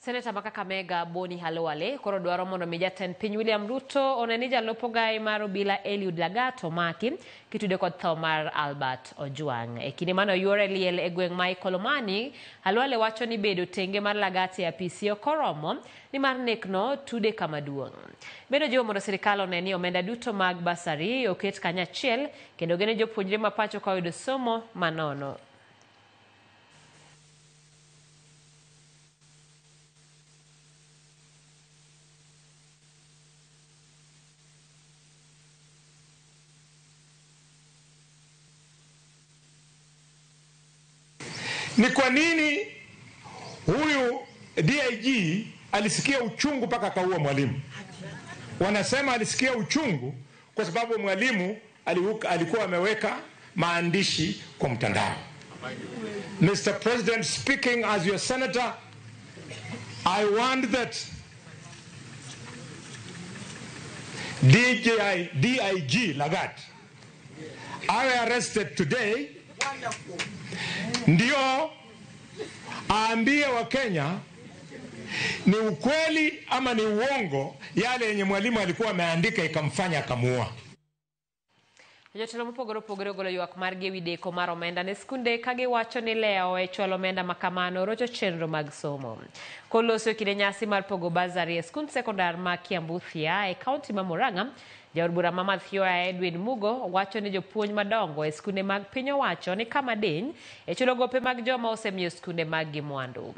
Seneta ma Kakamega Boni Khalwale koro dwaro mondo mi jatend piny William Ruto one ni jalup ogaye mar obila Eliud Lagat omaki kitude kod tho mar Albert Ojwang. E kinde mane oyuore liel e gweng' ma Ikolomani, Khalwale wacho ni bedo tenge mar Lagat e apisi ok oromo nimar nekno tude kama duong'. Bende ojiwo mondo sirikal one ni omenda duto mag basari oket kanyachiel kendo geno jopuonjre ma pacho ka oyudo somo manono. Ni kwa nini huyu DIG alisikia uchungu mpaka akaua mwalimu? Wanasema alisikia uchungu kwa sababu mwalimu alikuwa ameweka maandishi kwa mtandao. Mr. President, speaking as your senator, I want that DIG Lagat are arrested today. Ndio aambie wa Kenya ni ukweli ama ni uongo yale yenye mwalimu alikuwa ameandika ikamfanya akamuua. Jotelo mopogore opogore ogolo ywak margi ewi deko mar omenda ne skunde ka giwacho ni lewo e chwalo omenda makamano rocho chenro mag somo. Koloso e kinde nyasi mar pogo basari e skund sekondar ma Kiambuthia e kaunti ma Murang'a, jaod bura ma Mathioya Edwin Mugo wacho ni jopuonj madongo e skunde mag piny owacho ni kama diny e chulo gope mag joma osemiyo skunde mag gi mwandu.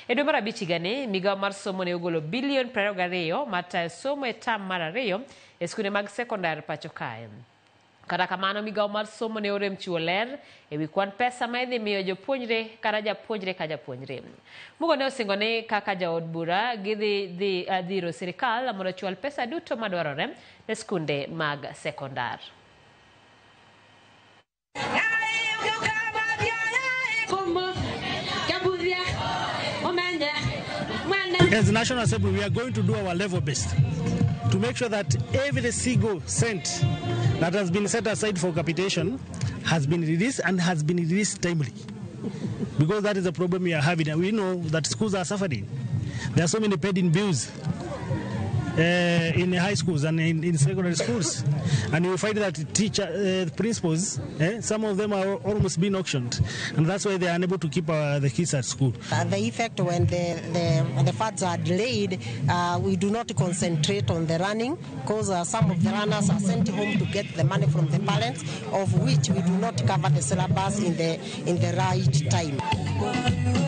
E dwe mar abich higani, migawo mar somo ne ogolo bilion 22 mar tayo somo e tam mar ariyo e skunde mag sekondar pacho kae. Kata kamano, migawo mar somo ne orem chiwo ler ewi kwan pesa ma idhi miyo jopuonjre kata japuonjre ka japuonjre. Mugo ne osingo ni kaka jaod bura gidhi dhiro sirikal mondo ochwal pesa duto madwarore ne skunde mag sekondar. As National Assembly, we are going to do our level best to make sure that every single cent that has been set aside for capitation has been released and has been released timely. Because that is the problem we are having. And we know that schools are suffering. There are so many pending bills in high schools and in secondary schools. And you find that teacher, principals, some of them are almost being auctioned. And that's why they are unable to keep the kids at school. The effect when the funds are delayed, we do not concentrate on the running because some of the runners are sent home to get the money from the parents, of which we do not cover the syllabus in the right time.